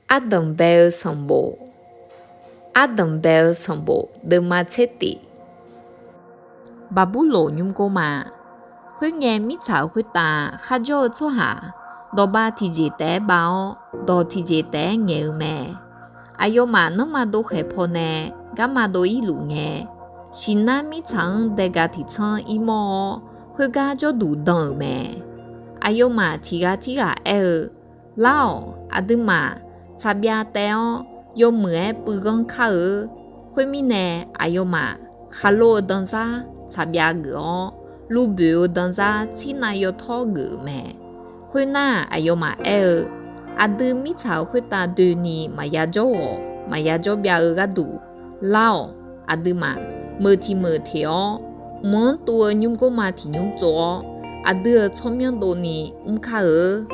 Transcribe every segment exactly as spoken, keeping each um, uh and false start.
Ardanq bae-eu sanqbof. Ardanq bae-eu sanqbof deuvma tser tif. Baqburloq nymrgor ma. Khoerngae, mirtsaq khoertav kharjawr-eu tsawrhaq dawqbav tiqjeq taef-aer bav-awr, dawq tiqjeq taef-aer ngaeq-eu mae. Aqyawfmaf nanrma dov khaeq pawnae garma dov-ir luf ngae, shiqnar mirtsaq-anr daega tiqtsanr irmawr-awr, khoergar jawrduq dan-euq mae. Aqyawfmaf tiq ghaq tirghaq aer-eu, Lar-awq, aqduimaf tsaqbyav taev-awr yawmuiq-aer puiv ghanr kar-eu. Khoermirnae, aqyawfmaf khaqlo-eu danzar tsaqbyav geuf-awr, luvboeq-eu danzar tsirnav yawtawr geuf-euq mae. Khoernar, aqyawfmaf aer-eu, Aqdui mirtsaq khoertav doeni maqya jawr ghawq maqya jawr byav-eu gharduq, lar-awq, aqduimaf meuq tiq meuq teq-awr, mq-anr tuv-eu nymrgorma tiq nymr tsov-awr, aqdui-euq tsawrmyanr dovni mr kar-eu.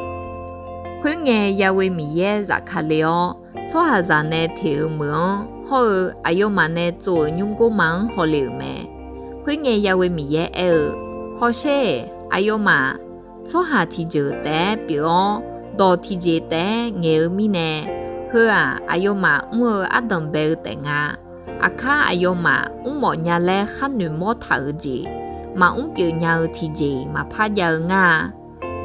Khoerngae, Ya'we Miqyaer zafkale-awr, tsawrhaqzaq nae teq-euq meuq-anr hawr-eu aqyawfmaf nae tsov-euq nymrgorma-anr hawle-euq mae. Khoerngae, Ya'we Miqyaer aer-eu, Hawsher-eq, aqyawfmaf tsawrhaq tiqjeuq taef-aer pyeuf-awr, dawq tiqjeq taef-aer ngaeq-eu mirnae, heu-aq, aqyawfmaf mr-eu ardanq bae-eu taef nga. Aqkar aqyawfmaf mrmawf nya laer khar noeqmawr taq-euq jeq, maqmr pyeuf nya-eu tiqjeq maqpar jav-eu ngar-a.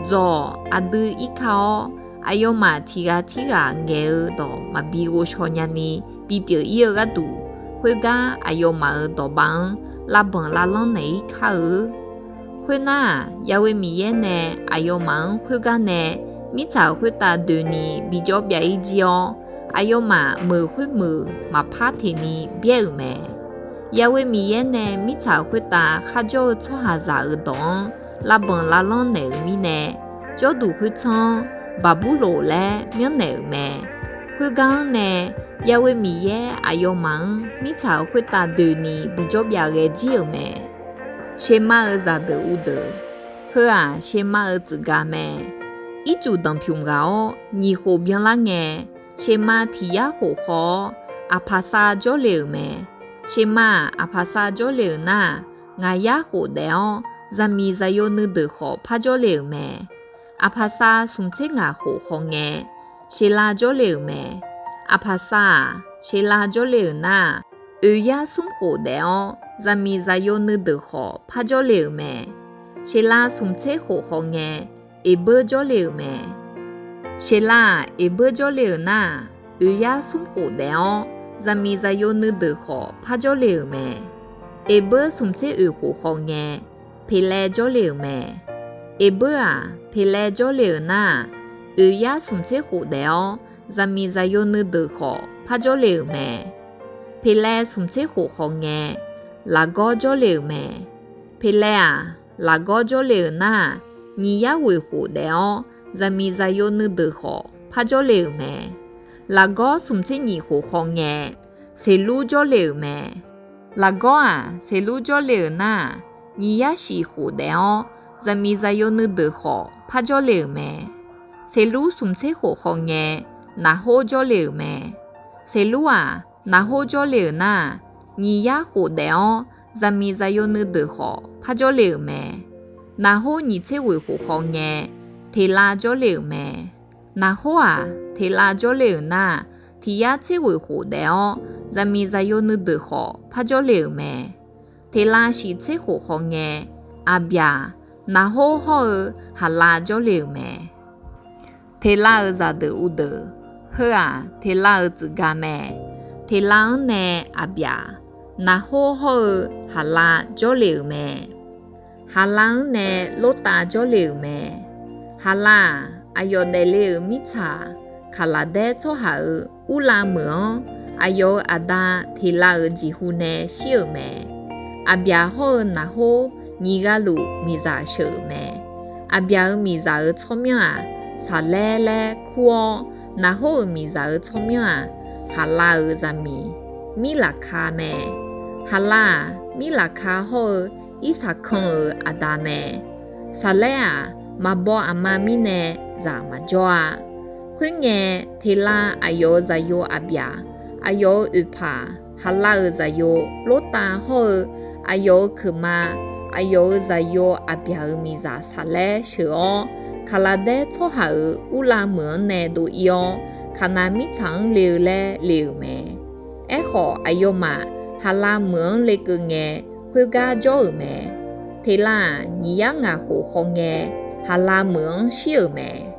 Dzawq, aqdui irkar-awr, aqyawfmaf tiq ghaq tirghaq ngaeq-eu dawq maqbi ghovshaw nyani bipyeuf-ir-eu gharduq, khoergar aqyawfmaf-euq dawqbav-anr lavbanq lavlanr naeq-ir kar-eu. Khoernar-aq, Ya'we Miqyaer nae aqyawfmaf-anr khoergar nae mirtsaq khoertav doeni bijawr byav-ir jir-awr, aqyawfmaf meuq khoermeuq maqpar teqni byaer-euq mae. Ya'we Miqyaer nae mirtsaq khoertav kharjawr-eu tsawrhaqzaq-euq dawq-anr lavbanq lavlanr naeq-euq mirnae, jawrduq khoertsanr-anr Baqburloq laer myanrnaeq-euq mae. Khoergar-anr nae, Ya'we Miqyaer aqyawfmaf-anr mirtsaq khoertav doeni bijawr byav ghae jir-euq mae. Shema-eu zaqdeuq uvdeuq. Heu-aq, Shema-eu tsuifgar mae. Ircuf danqpymq ghaq-awr nyiq khof byanlar ngae, Shema tiq yar khof khawv-awr, Aqpaqsav jawrle-euq mae. Shema-aq, Aqpaqsav jawrle-euq nar-aq, ngaq yar khof daef-awr, zaqmiq zaqyo nuideuq khawf par jawrle-euq mae. Aqpaqsav smq tser ngaq khof khawf ngae, Sheqlav jawrle-euq mae. Aqpaqsav-aq, Sheqlav jawrle-euq nar-aq, oeq yar smr khof daef-awr, zaqmiq zaqyo nuideuq khawf par jawrle-euq mae. Sheqlav smq tser khof khawf ngae, Eqbeur jawrle-euq mae. Sheqlav-aq, Eqbeur jawrle-euq nar-aq, oeq yar smr khof daef-awr, zaqmiq zaqyo nuideuq khawf par jawrle-euq mae. Eqbeur smq tser oeq khof khawf ngae, Peqlaev jawrle-euq mae. Eqbeur-aq, Peqlaev jawrle-euq nar-aq, oeq yar smq tser khof daef-awr, zaqmiq zaqyo nuideuq khawf par jawrle-euq mae. Peqlaev smq tser khof khawf ngae, Laqgawr jawrle-euq mae. Peqlaev-aq, Laqgawr jawrle-euq nar-aq, nyiq yar ghoeq khof daef-awr, zaqmiq zaqyo nuideuq khawf par jawrle-euq mae. Laqgawr smq tser nyiq khof khawf ngae, Seqlur jawrle-euq mae. Laqgawr-aq, Seqlur jawrle-euq nar-aq, nyiq yar shif khof daef-awr, zaqmiq zaqyo nuideuq khawf par jawrle-euq mae. Seqlur smq tser khof khawf ngae, Naqhor jawrle-euq mae. Seqlur-aq, Naqhor jawrle-euq nar-aq, nyiq yar khof daef-awr, zaqmiq zaqyo nuideuq khawf par jawrle-euq mae. Naqhor nyiq tser ghoeq khof khawf ngae, Teqlav jawrle-euq mae. Naqhor-aq, Teqlav jawrle-euq nar-aq, tiq yar tser ghoeq khof daef-awr, zaqmiq zaqyo nuideuq khawf par jawrle-euq mae. Teqlav shif tser khof khawf ngae, Aqbyaq, Naqhor hawr-eu Haqlav jawrle-euq mae. Teqlav-euq zaqdeuq uvdeuq. Heu-aq, Teqlav-euq tsuifgar mae. Teqlav-anr nae Aqbyaq, Naqhor hawr-eu Haqlav jawrle-euq mae. Haqlav-anr nae Lortav jawrle-euq mae. Haqlav-aq, aqyawf daefle-euq mirtsaq, Kaqlaqdaer tsawrhaq-euq Urlav meuq-anr, aqyawf-euq aqda Teqlav-euq jeqhu nae shir-euq mae. Aqbyaq hawr-eu Naqhor nyiq ghaluf miqzaq sheuq-euq mae. Aqbyaq-euq miqzaq-euq tsawrmyanr-aq, Saqlaer laer kur-awr, Naqhor-euq miqzaq-euq tsawrmyanr-aq, Haqlav-euq zaqmiq Mirlaqka mae. Haqlav-aq, Mirlaqka hawr-eu Irsaqkan-euq aqda mae. Saqlaer-aq, maqbaw aqma mirnae zaq maqjawr-a. Khoerngae, Teqlav aqyawf-euq zaqyo Aqbyaq, aqyawf-euq oeqpaq Haqlav-euq zaqyo Lortav hawr-eu, aqyawf-euq keuqma, aqyawf-euq zaqyo Aqbyaq-euq miqzaq Saqlaer sheuq-awr, Kaqlaqdaer tsawrhaq-euq Urlav meuq-anr nae dov-ir-awr, Kaqnav mirtsaq-anr le-eu laer le-euq mae. Aerkhawf, aqyawfmaf Haqlav meuq-anr lekeuv ngae, khoergar jawr-euq mae. Teqlav-aq, nyiq yar ngaq khof khawf ngae, Haqlav meuq-anr shir-euq mae.